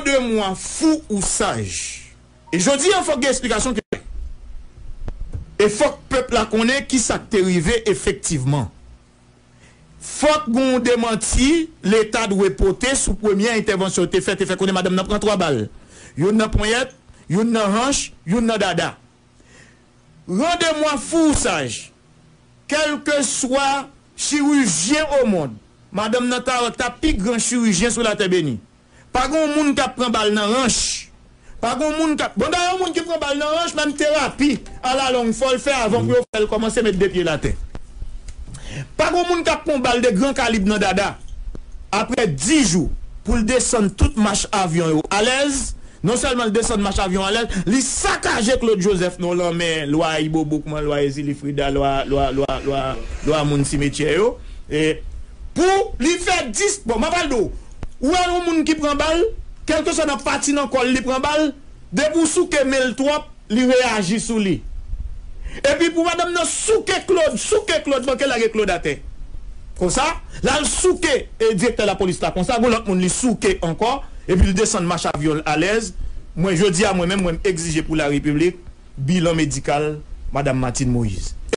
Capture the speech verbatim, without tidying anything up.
de mwa fou ou saj. E jodi a, fòk gen eksplikasyon ki klè. E fòk pèp la konnen ki sa k te rive efektivman. Fòk gen yon demanti Leta dwe pote sou premye entèvansyon yo te fè, te fè konnen madanm nan pran twa bal. Youn nan ponyèt, youn nan hanch, youn nan dada. Randemwa fou ou saj, kèlkeswa chirijyen o mond, madanm nan ta wè k ta pi gran chirijyen sou latè beni. Pa gen yon moun k ap pran bal nan ranch. Pa gen yon moun k ap, bon, dayè, yon moun ki pran bal nan ranch, menm terapi alalong fò l fè avan pou yo fè l kòmanse met de pye l atè. Pa gen yon moun k ap pran bal de gran kalib nan dada. Apre dis jou, pou l desann tout mach avyon yo alèz, non sèlman l desann mach avyon alèz, li sakaje Claude Joseph nan lanmè lwa Ibobo, kòman lwa Ezili Frida, lwa, lwa, lwa, lwa, lwa moun simetyè yo. E pou li fè dis, bon, m ap al di w, ou wè yon moun ki pran bal, kèlkeswa nan pati nan kò l li pran bal, depi w souke men l twòp, li reyaji sou li. Epi pou madanm nan souke Claude, souke Claude, manke lage Claude atè. Konsa, l al souke e direktè lapolis la konsa, gon lòt moun li souke ankò, epi l desann mach avyon l alèz. Mwen, jodi a, mwen menm, mwen m egzije pou larepiblik bilan medikal madanm Martine Moïse.